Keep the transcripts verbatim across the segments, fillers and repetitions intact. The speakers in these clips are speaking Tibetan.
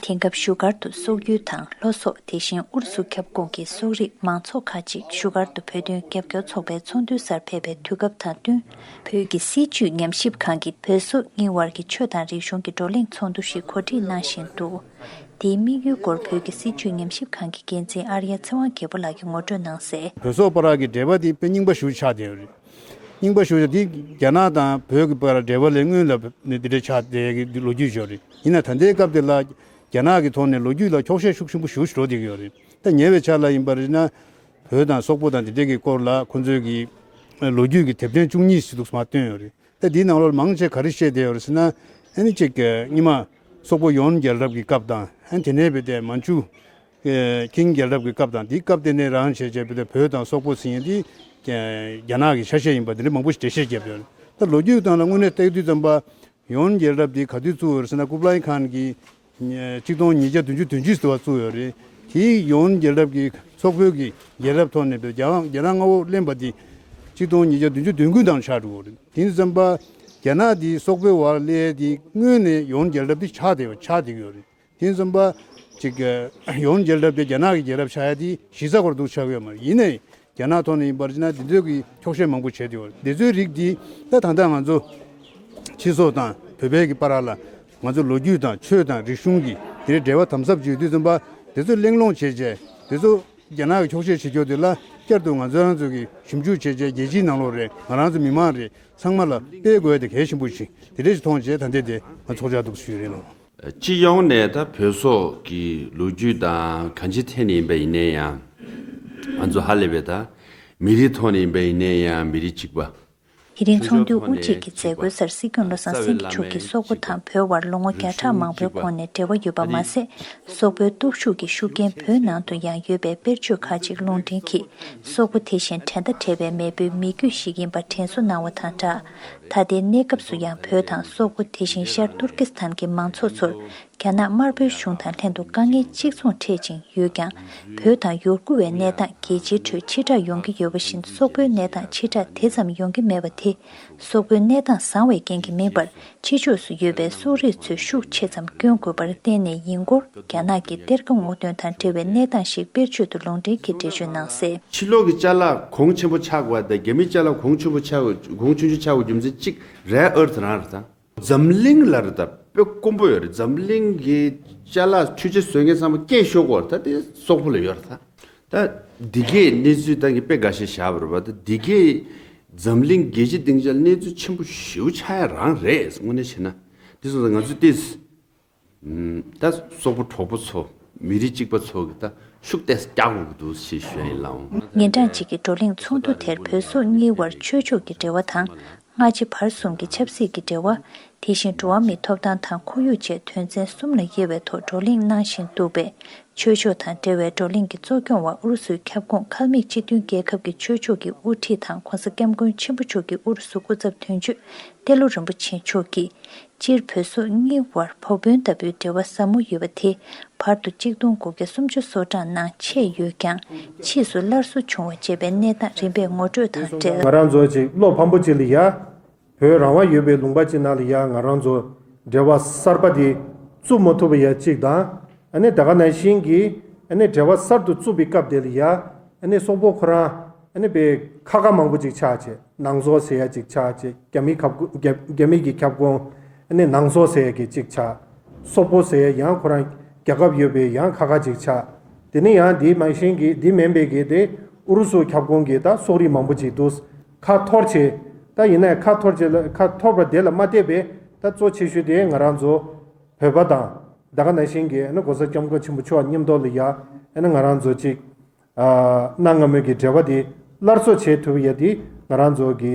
དེང་སྐབས་བཞུགས་སྒར་དུ་སོག་ཡུལ་དང་ལྷོ་སོག་དེ་བཞིན་ཨུ་རུ་སུ་ཁྱབ་ཁོངས་ཀྱི་སོག་རིགས་མང་ཚོགས་ཁག་ཅིག་བཞུགས་སྒར་དུ་བོད་དོན་རྒྱབ་སྐྱོར་ཚོགས་པའི་ཚོགས་འདུའི་སར་ཕེབས་པའི་དུས་སྐབས་དང་བསྟུན། བོད་ཀྱི་སྲིད་བྱུས་ཉམས་ཞིབ་ཁང་གིས་བོད་སོག་གཉིས་དབར་གྱི་ཆོས་དང་རིག་གཞུང་གི་བགྲོ་གླེང་ཚོགས་འདུ་ཞིག་གོ་སྒྲིག་གནང་བཞིན་འདུག་དེའི་དམིགས་ཡུལ་སྐོར་བོད་ཀྱི་སྲིད་བྱུས་ཉམས་ཞིབ་ཁང་གི་འགན་འཛིན་ཨར་ཡ་ཚེ་དབང་རྒྱལ་པོ་ལགས་ཀྱིས་ངོ་སྤྲོད་གནང་གསལ། བོད་སོག་བར་གྱི་འབྲེལ་བ་དེ་དཔེ་རྙིང་པ་ཞིག་ཆགས་བསྡད་ཡོད་རེད། རྙིང་པ་ཞིག་དེ་རྒྱ་ནག་དང་བོད་ཀྱི་བར་འབྲེལ་བ་ལས་སྔོན་ལ་འདི་འདྲ་ཆགས་བསྡད་ཀྱི་ལོ་རྒྱུས་ཤིག་ཡོད་རེད། ཡིན་ན་ད་ལྟའི་སྐབས་དེ་ལ་རྒྱ་ནག་གི་ཐོག་ནས་ལོ་རྒྱུས་ལ་འཁྱོག་བཤད་ཤུགས་ཆེན་པོ་ཞིག་འགྲོ་བསྡད་ཀྱི་ཡོད་རེད། ད་ཉེ་བའི་ཆར་ལ་ཡིན་པ་རེད་ན་བོད་དང་སོག་པོ་དང་དེ་འདྲ་གི་སྐོར་ལ་ཁོང་ཚོའི་གི་ལོ་རྒྱུས་ཀྱི་དེབ་ཐེར་བཅུ་གཉིས་ཞིག་འདུག་མར་བཏོན་ཡོད་རེད། ད་འདིའི་ནང་ལོགས་མང་ཆེ་ག་རེ་བཤད་བསྡད་ཡོད་རེད་ཟེར་ན། ཨ་ནི་གཅིག་གི་སྔོན་མ་སོག་པོ་ཡོན་རྒྱལ་རབས་ཀྱི་སྐབས་དང་། ཨ་ནི་དེ་ནས་བྱས་ཏེ་མན་ཇུ་ཀིང་རྒྱལ་རབས་ཀྱི་སྐབས་དང་། དེའི་སྐབས་དེ་ནས་རང་བྱས་བྱས་བྱས་ཏེ་བོད་དང་སོག་པོ་ཟེར་མཁན་དེ་རྒྱ་ནག་གི་ཆ་ཤས་ཡིན་པ་དེ་འདྲ་མང་པོ་ཞིག་འགྲེལ་བཤད་བརྒྱབ་ཡོད་རེད། ད་ལོ་རྒྱུས་སྟེང་ལ་དངོས་གནས་བལྟས་དུས་ཙམ་པ། ཡོན་རྒྱལ་རབས་འདི་ག་དུས་བཙུགས་ཡོད་ཟེར་ན། ཀུབ་ལའི་ཁཱན་གྱིས་ཆིག་སྟོང་ཉིས་བརྒྱ་བདུན་ཅུ་དོན་གཅིག་ཟེར་བ་བཙུགས་ཡོད་རེད། དེའི་ཡོན་རྒྱལ་རབས་ཀྱི་སོག་པོའི་གི་རྒྱལ་རབས་ཐོག་ནས་བོད་རྒྱ་རྒྱ་ནག་མངའ་འོག་གླེང་བ་འདི་ཆིག་སྟོང་ཉིས་བརྒྱ་བདུན་ཅུ་དོན་དགུ་དང་ཆགས་འགྲོ་གི་རེད། དེ་ཙམ་པ་རྒྱ་ནག་འདི་སོག་པོའི་བར་སླེབས་ཡས་འདི་སྔོན་ནས་ཡོན་རྒྱལ་རབས་འདི་ཆགས་བསྡད་ཡོད། ཆགས་བསྡད་ཀྱི་ཡོད་རེད། དེ་ཙམ་པ་ཅིག་ཡོན་རྒྱལ་རབས་དེ་རྒྱ་ནག་གི་རྒྱལ་རབས་ཆགས་ཡ་དེ་གཞི་རྩ་བར་འདུག་ཆགས་ཡོད་མ་རེད། ཡིན་ནའི་རྒྱ་ནག་ཐོག་ནས་ཡིན་པར་བྱས་ན་འདི་ཚོའི་གི་འཁྱོག་བཤད་མང་པོ་བྱས་ཏེ་ཡོད། འདི་ཚོའི་རིགས་འདི་ད་ད་ལྟ་ང་ཚོ་ཕྱི་སོག་དང་བོད་པའི་གི་བར་ལ་ང་ཚོ་ལོ་རྒྱུས་དང་ཆོས་དང་རིག་གཞུང་གི་དེ་འདྲའི་འབྲེལ་བ་དམ་ཟབ་བྱེད་དུས་ཙམ་པ། འདི་ཚོ་གླེང་སློང་བྱས་རྗེས་འདི་ཚོ་རྒྱ་ནག་གི་འཁྱོག་བཤད་བྱེད་རྒྱུ་དེ་ལ་བསྐྱར་དུ་ང་ཚོ་རང་ཚོ་གི་ཞིབ་འཇུག་བྱས་རྗེས་རྒྱལ་སྤྱིའི་ནང་ལོགས་རེད། ང་རང་ཚོ་མི་མང་རེད། ཚང་མ་ལ་སྤེལ་དགོས་ཡ་དེ་གལ་ཆེན་པོ་ཞིག་དེ་འདྲ་ཞིག་མཐོང་རྗེས་ད་ལྟའི་དེ་ང་ཚོགས་བཅར་འདུག་ཞུས་རེད་ལོ། སྤྱི་ཡོངས་ནས་ད་བོད་སོག་གི་ལོ་རྒྱུས་དང་གང་ཅིའི་ཐད་ནས་ཡིན་པ་ཡིན་ནའི་ཡང་། ང་ཚོ་ཧ་ལས་པའི་ད་མི་རིགས་ཐོག་ནས་ཡིན་པ་ཡིན་ནའི་ཡང་མི་རིགས་གཅིག་པ། དེ་རིང་ཚོགས་འདུའི་དབུ་ཁྲིད་ཀྱི་མཛད་སྒོའི་སར་སྲིད་སྐྱོང་བློ་བཟང་སེང་གེ་མཆོག་གིས་སོག་པོ་དང་བོད་དབར་ལོ་ངོ་བརྒྱ་ཕྲག་མང་པོའི་གོང་ནས་འབྲེལ་བ་ཡོད་པ་མ་ཟད། སོག་པོའི་སྟོབས་ཤུགས་ཀྱི་ཤུགས་རྐྱེན་བོད་ནང་དུ་ཡང་ཡོད་པའི་དཔེར་བརྗོད་ཁག་ཅིག་ལུང་འདྲེན་གྱིས། སོག་པོ་དེ་བཞིན་བྲན་མཐའ་བྲལ་བའི་མེས་པོའི་མི་རྒྱུད་ཞིག་ཡིན་པ་དྲན་གསོ་གནང་བ་དང་སྦྲགས། ད་ལྟའི་གནས་སྐབས་སུ་ཡང་བོད་དང་སོག་པོ་དེ་བཞིན་ཤར་ཏུར་ཀི་སི་ཐན་གྱི་མང་ཚོགས་ཚོར་རྒྱ་ནག་དམར་པོའི་གཞུང་དང་ལྷན་དུ་དཀའ་ངལ་གཅིག་མཚུངས་འཕྲད་ཅིང་ཡོད་ཀྱང་། བོད་དང་ཡུ་གུར་བའི་གནས་སྟངས་རྒྱལ་སྤྱིའི་ཁྲོད་ཕྱི་བསྒྲགས་ཡོང་གི་ཡོད་པ་བཞིན། སོག་པོའི་གནས་སྟངས་ཕྱི་བསྒྲགས་དེ་ཙམ་ཡོང་གི་མེད་པ་དེ། སོག་པོའི་གནས་སྟངས་བཟང་བའི་རྐྱེན་གྱིས་མིན་པར། ཕྱི་ཕྱོགས་སུ་ཡོད་པའི་སོག་རིགས་ཚོས་ཤུགས་ཆེ་ཙམ་བསྐྱོན་དགོས་པར་བརྟེན་ནས་ཡིན་སྐོར། རྒྱ་ནག་གི་གཏེར་ཁ་སྔོག་འདོན་དང་འབྲེལ་བའི་གནས་སྟངས་ཤིག་དཔེར་བརྗོད་དུ་ལུང་འདྲེན་གྱིས་འགྲེལ་བརྗོད་གནང་གསལ། ཕྱི་ལོགས་ཀྱི་ཅ་ལག་གོང་ཆེན་པོ་ཆགས་པ་དང་། རྒྱ་མིའི་ཅ་ལག་གོང་ཆེན་པོ་ཆགས། གོང་ཆུང་ཆུང་ཆགས་པའི་རྒྱུ་མཚན་གཅིག་རེ་ཨར་ཐི་རང་རེད་ད། འཛམ་གླིང་ལ་རེད་ད། དཔེ་དཀོན་པོ་ཡོད་རེད། འཛམ་གླིང་གི་ཅ་ལག་འཕྲུལ་ཆས་བཟོ་མཁན་ཚང་མ་སྐད་ཤོར་གོ་རེད་ད། དེ་སོག་པོ་ལ་ཡོད་རེད་ད། ད་འདི་གའི་གནས་ཚུལ་ད་ངས་དཔེ་འགའ་ཤས་བཞག་པ་རེད་པ། ད་འདི་གའི་འཛམ་གླིང་རྒྱལ་སྤྱི་སྡིངས་ཆ་ལ་གནས་ཚུལ་ཆེན་པོ་ཞེ་པོ་ཆགས་ཡ་རང་རེད། དངོས་གནས་བྱས་ན། དེ་སོང་ཙང་ང་ཚོས་ཏོག་ཙམ། ཨུམ། ད་སོག་པོ་གྲོགས་པོ་ཚོ། མི་རིགས་གཅིག་པ་ཚོ་གི་ད་ཤུགས་ཏོག་ཙམ་རྒྱག་དགོས་ཀྱི་འདུག་ཞེས་ཞུ་ཡ་ཡིན་ལགས། ཉིན་གྲངས་གཅིག་གི་བགྲོ་གླེང་ཚོགས་འདུ་དེར་བོད་སོག་གཉིས་དབར་ཆོས་ཕྱོགས་ཀྱི་འབྲེལ་བ་དང་། སྔ་ཕྱི་བར་གསུམ་གྱི་ཆབ་སྲིད་ཀྱི་འབྲེལ་བ། དེ་བཞིན་འགྲོ་བ་མིའི་ཐོབ་ཐང་དང་ཁོར་ཡུག་བཅས་དོན་ཚན་གསུམ་ལ་དབྱེ་བའི་ཐོག་བགྲོ་གླེང་གནང་བཞིན་འདུག་པས། ཆོས་ཕྱོགས་དང་འབྲེལ་བའི་བགྲོ་གླེང་གི་གཙོ་སྐྱོང་བ་ཨུ་རུ་སུའི་ཁྱབ་ཁོངས་ཁལ་མིག་སྤྱི་མཐུན་རྒྱལ་ཁབ་ཀྱི་ཆོས་ཕྱོགས་ཀྱི་དབུ་ཁྲིད་དང་༸གོང་ས་༸སྐྱབས་མགོན་ཆེན་པོ་མཆོག་གི་ཨུ་རུ་སུ་སྐུ་ཚབ་དོན་གཅོད་ཏེ་ལོ་རིན་པོ་ཆེ་མཆོག་གིས། སྤྱིར་བོད་སོག་གཉིས་དབར་ཕོ་དཔོན་ལྟ་བུའི་འབྲེལ་བ་ཟབ་མོ་ཡོད་པ་དེ། བར་དུ་གཅིག་སྟོང་དགུ་བརྒྱ་སུམ་ཅུ་སོ་གྲངས་ནང་ཆད་ཡོད་ཀྱང་། ཕྱིས་སུ་སླར་གསོ་བྱུང་བ་བཅས་པའི་གནས་སྟངས་རིམ་པས་ངོ་སྤྲོད་དང་འབྲེལ། ང་རང་ཚོ་ཅིག་བློ་ཕམ་པོ་ཅིག་ལ་ཡ། བོད་རང་དབང་ཡོད་པའི་ལུང་པ་ཅིག་ནང་ལ་ཡ་ང་རང་ཚོ་འབྲེལ་བ་གསར་པ་དེ་བཙུགས་མ་ཐུབ་པ་ཡ་གཅིག་དང་། ཨ་ནི་ད་ག་ནང་བཞིན་གྱི་ཨ་ནི་འབྲེལ་བ་གསར་དུ་བཙུགས་པའི་སྐབས་དེ་ལ་ཡ་ཨ་ནི་སོག་པོ་ཁོ་རང་ཨ་ནི་དཔེ་ཁ་ཁ་མང་པོ་ཅིག་ཆགས་བྱས། ནང་སོག་ཟེར་ཡ་ཅིག་ཆགས་བྱས། རྒྱ་མིའི་ཁབ་རྒྱ་རྒྱ་མི་གི་ཁྱབ་ཁོངས་ཨ་ནི་ནང་སོག་ཟེར་ཡ་གི་ཅིག་ཆགས། སོག་པོ་ཟེར་ཡ་ཡང་ཁོ་རང་རྒྱལ་ཁབ་ཡོད་པའི་ཡང་ཁ་ཁ་ཅིག་ཆགས། དེ་ནས་ཡང་དེ་མ་གཞི་གི་དེ་མིན་པའི་གི་དེ་ཨུ་རུ་སུ་ཁྱབ་ཁོངས་ཀྱི་ད་སོག་རིགས་མང་པོ་ཅིག་འདུག་ཁ་འཐོར་བྱས། ད་ཡིན་ན་ཁ་འཐོར་བྱས་ལ་ཁ་འཐོར་བ་དེ་ལ་མ་བལྟས་པའི་ད་གཙོ་ཆེ་ཤོས་དེ་ང་རང་ཚོ་བོད་པ་དང་། ད་ག་ནང་བཞིན་གྱི་ཨ་ནི་༸གོང་ས་༸སྐྱབས་མགོན་ཆེན་པོ་མཆོག་མཉམ་དུ་ལ་ཡ་ཨ་ནི་ང་རང་ཚོ་ཅིག་ཨ་གནའ་སྔ་མོའི་གི་འབྲེལ་བ་དེ་སླར་གསོ་བྱེད་ཐུབ་ཡ་དེ་ང་རང་ཚོ་གི་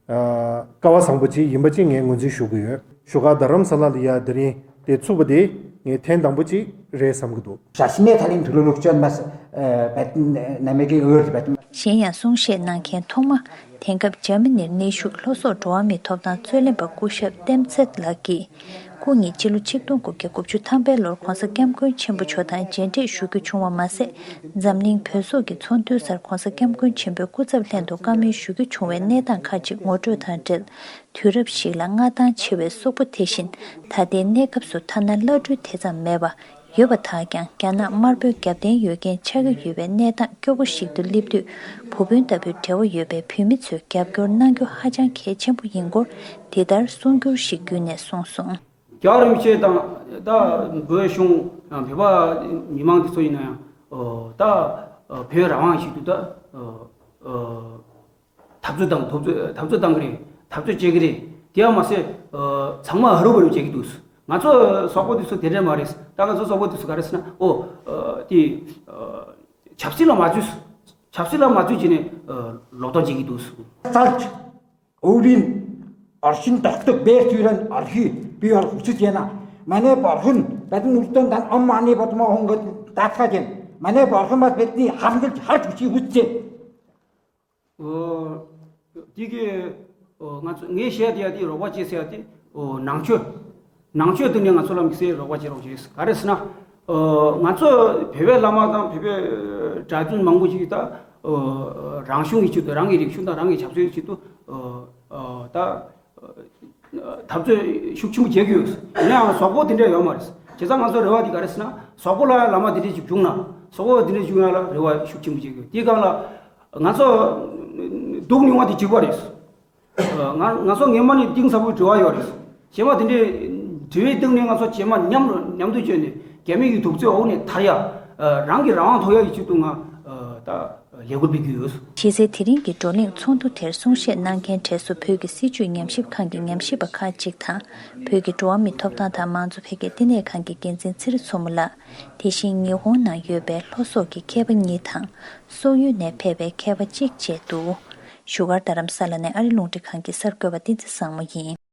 ཨ་སྐལ་བ་བཟང་པོ་ཅིག་ཡིན་པ་ཅིག་ངས་ངོས་འཛིན་ཞུ་གི་ཡོད། བཞུགས་སྒར་རྡ་རམ་ས་ལ་ལ་ཡ་དེ་རིང་དེ་ཚུགས་པ་དེ་ངས་ཐེངས་དང་པོ་ཅིག་རེད་བསམ་གི་འདུག་གཞལ་མེད་ཐ་ལིང་དུ་ལོ་ལུག་ཅོན་མ་ས་བེད་ནམ་མེད་ཀྱི་འོད་བེད། གཞན་ཡང་གསུང་བཤད་གནང་མཁན་ཐོག་མ། དེང་སྐབས་འཇར་མ་ནིར་གནས་བཞུགས་ལྷོ་སོག་འགྲོ་བ་མིའི་ཐོབ་ཐང་རྩོད་ལེན་པ་སྐུ་ཞབས་ཏེམ་ཚད་ལགས་ཀྱིས། སྐུ་ཉིད་སྤྱི་ལོ་ཆིག་སྟོང་དགུ་བརྒྱ་དགུ་བཅུ་ཐམ་པའི་ལོར་༸གོང་ས་༸སྐྱབས་མགོན་ཆེན་པོ་མཆོག་དང་མཇལ་འཕྲད་ཞུ་རྒྱུ་བྱུང་བ་མ་ཟད། འཛམ་གླིང་བོད་སོག་གི་ཚོགས་འདུའི་སར་༸གོང་ས་༸སྐྱབས་མགོན་ཆེན་པོའི་སྐུ་ཚབ་ལྷན་དུ་བཀའ་མོལ་ཞུ་རྒྱུ་བྱུང་བའི་གནས་སྟངས་ཁག་ཅིག་ངོ་སྤྲོད་དང་འབྲེལ། དུས་རབས་ཤིག་ལ་མངའ་ཐང་ཆེ་བའི་སོག་པོ་དེ་བཞིན་ད་ལྟའི་གནས་སྐབས་སུ་ཐ་ན་བླ་སྤྲུལ་དེ་ཙམ་མེད་པ། ཡོད་པ་དག་ཀྱང་རྒྱ་ནག་དམར་པོའི་རྒྱབ་རྟེན་ཡོད་མཁན་ཆགས་ཀྱི་ཡོད་པའི་གནས་སྟངས་སྐྱོ་པོ་ཞིག་ཏུ་སླེབས་དུས། བུ་སྤུན་ལྟ་བུའི་འབྲེལ་བ་ཡོད་པའི་བོད་མི་ཚོས་རྒྱབ་སྐྱོར་གནང་རྒྱུ་ཧ་ཅང་གལ་ཆེན་པོ་ཡིན་སྐོར་འདི་ལྟར་གསུང་སྒྱུར་ཞིག་བརྒྱུད་ནས་གསུངས་སོང་། རྒྱལ་བ་རིན་པོ་ཆེ་དང་ད་བོད་གཞུང་བོད་པ་མི་མང་འདི་ཚོ་ཡིན་ན་ཡང་ད་བོད་རང་དབང་ཞིག་ཏུ་ད། འཐབ་རྩོད་དང་འཐབ་རྩོད་འཐབ་རྩོད་བཏང་གི་རེད། འཐབ་རྩོད་བྱེད་ཀྱི་རེད། དེ་ཡང་མ་ཟད་ཚང་མ་ཧ་རུ་བ་རུ་བྱེད་ཀྱི་འདུག་ང་ཚོ་སོག་པོ་དེ་ཚོ་དེ་འདྲས་མ་རེད། ད་ང་ཚོ་སོག་པོ་དེ་ཚོ་ག་རེ་ཟེར་ན་ཨོ་དེ་ཆབ་སྲིད་ལ་མ་འཛུལ། ཆབ་སྲིད་ལ་མ་འཛུལ་བྱས་ནས་ལོག་རྟོག་བྱེད་ཀྱི་འདུག་ཙལ་ཨོ་རིན་ཨར་ཤིན་ཏག་ཏག་བེར་ཚུལ་རན་ཨར་ཤི་པི་ཡར་ཧུ་ཚུ་ཅེ་ན་མ་ནེ་བར་ཧུན་བེད་ནུར་ཏོན་དང་ཨམ་མ་ནེ་བ་དུ་མ་ཧོང་གི་ད་ཚ་ཅན་མ་ནེ་བར་ཧུན་མ་བེད་ནི་ཧམ་གི་ཧར་ཐུ་ཆི་ཧུ་ཅེ། འོ། དེ་གི་འོ་ང་ཚོ་ངས་བཤད་དེ་ཡ་དེ་རོགས་པ་བྱེད་ཟེར་ཡ་དེ་འོ་ནང་ཆོས། ནང་ཆོས་དེ་ནས་ང་ཚོ་ལ་དམིགས་བསལ་རོགས་པ་བྱེད་རོགས་བྱེད་ག་རེ་ཟེར་ན། འོ་ང་ཚོ་བོད་པའི་བླ་མ་དང་བོད་པའི་གྲྭ་བཙུན་མང་པོ་ཞིག་ད་འོ་རང་གཞུང་གི་ཆེད་དུ་རང་གི་རིག་གཞུང་དང་རང་གི་ཆབ་སྲིད་ཀྱི་ཆེད་དུ་འོ་འོ་ད། འཐབ་རྩོད་ཤུགས་ཆེན་པོ་བྱེད་ཀྱི་ཡོད། ཡིན་ནའང་སོག་པོ་དེ་འདྲ་ཡོད་མ་རེད། བྱས་ཙང་ང་ཚོ་རེ་བ་དེ་ག་རེ་ཟེར་ན་སོག་པོ་ལ་བླ་མ་དེ་འདྲ་ཞིག་བྱུང་ན་སོག་པོ་དེ་འདྲ་བྱུང་ཡ་ལ་རེ་བ་ཤུགས་ཆེན་པོ་བྱེད་ཀྱི་ཡོད། དེའི་སྒང་ལ་ང་ཚོ་སྡུག་མྱོང་བ་དེ་གཅིག་པ་རེད། ང་ང་ཚོ་སྔོན་མ་ནས་གཏིང་ཟབ་པོའི་འབྲེལ་བ་ཡོད་རེད། རྗེས་མ་དེ་འདྲའི་འབྲེལ་བའི་སྟེང་ནས་ང་ཚོ་རྗེས་མ་མཉམ་མཉམ་དུ་བྱས་ནས་རྒྱ་མི་གི་དུག་རྫས་འོག་ནས་ཐར་ཡ། རང་གི་རང་དབང་ཐོབ་ཡ་གི་ཆེད་དུ་ང་ད། ལས་འགུལ་སྤེལ་གྱི་ཡོད། གཞི་རྩའི་དེ་རིང་གི་བགྲོ་གླེང་ཚོགས་འདུ་དེར་གསུང་བཤད་གནང་མཁན་གྲས་སུ་བོད་ཀྱི་སྲིད་བྱུས་ཉམས་ཞིབ་ཁང་གི་ཉམས་ཞིབ་པ་ཁག་ཅིག་དང་། བོད་ཀྱི་འགྲོ་བ་མིའི་ཐོབ་ཐང་དང་མང་གཙོ་འཕེལ་རྒྱས་བསྟི་གནས་ཁང་གི་འགན་འཛིན་ཚེ་རིང་མཚོ་མོ་ལགས། དེ་བཞིན་ཉི་ཧོང་ནང་ཡོད་པའི་ལྷོ་སོག་གི་མཁས་པ་གཉིས་དང་། སོག་ཡུལ་ནས་ཕེབས་པའི་མཁས་པ་གཅིག་བཅས་འདུག་བཞུགས་སྒར་རྡ་རམ་ས་ལ་ནས་ཨ་རི་རླུང་འཕྲིན་ཁང་གི་གསར་འགོད་པ་བསྟན་འཛིན་བཟང་མོ་ཡིན།